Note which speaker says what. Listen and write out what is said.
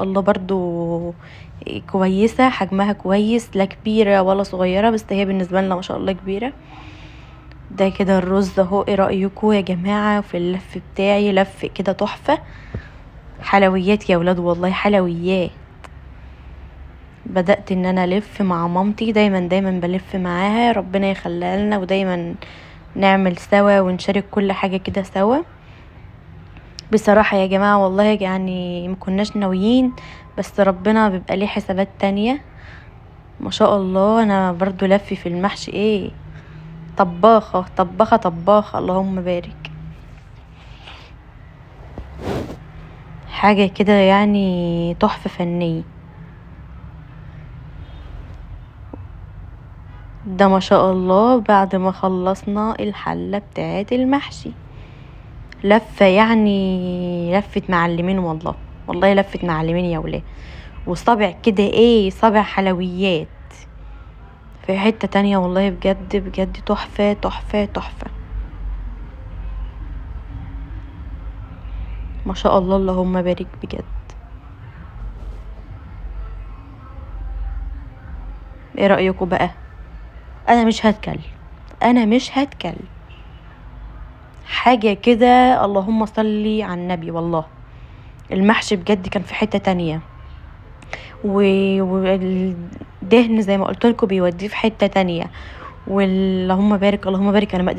Speaker 1: الله برضو كويسة، حجمها كويس، لا كبيرة ولا صغيرة، بس هي بالنسبة لنا ما شاء الله كبيرة. ده كده الرز اهو. ايه رأيكم يا جماعة في اللف بتاعي؟ لف كده تحفة، حلويات يا ولاد والله حلويات. بدأت ان انا الف مع مامتي، دايما دايما بلف معاها، ربنا يخليها لنا، ودايما نعمل سوا ونشارك كل حاجة كده سوا. بصراحة يا جماعة والله ما كناش ناويين، بس ربنا بيبقى ليه حسابات تانية. ما شاء الله انا برضو لفي في المحشي ايه، طباخة طباخة طباخة، اللهم بارك. حاجة كده تحفة فنية. ده ما شاء الله بعد ما خلصنا الحلة بتاعت المحشي، لفة لفة معلمين والله، والله لفة معلمين يا ولاد. وصابع كده ايه، صابع حلويات في حتة تانية والله، بجد بجد تحفة تحفة تحفة ما شاء الله، اللهم بارك بجد. ايه رأيكم بقى؟ انا مش هتكلم، انا مش هتكلم حاجة كده، اللهم صلي على النبي. والله المحشي بجد كان في حتة تانية، والدهن زي ما قلت لكم بيوديه في حتة تانية، واللهم بارك اللهم بارك. انا ما قدرت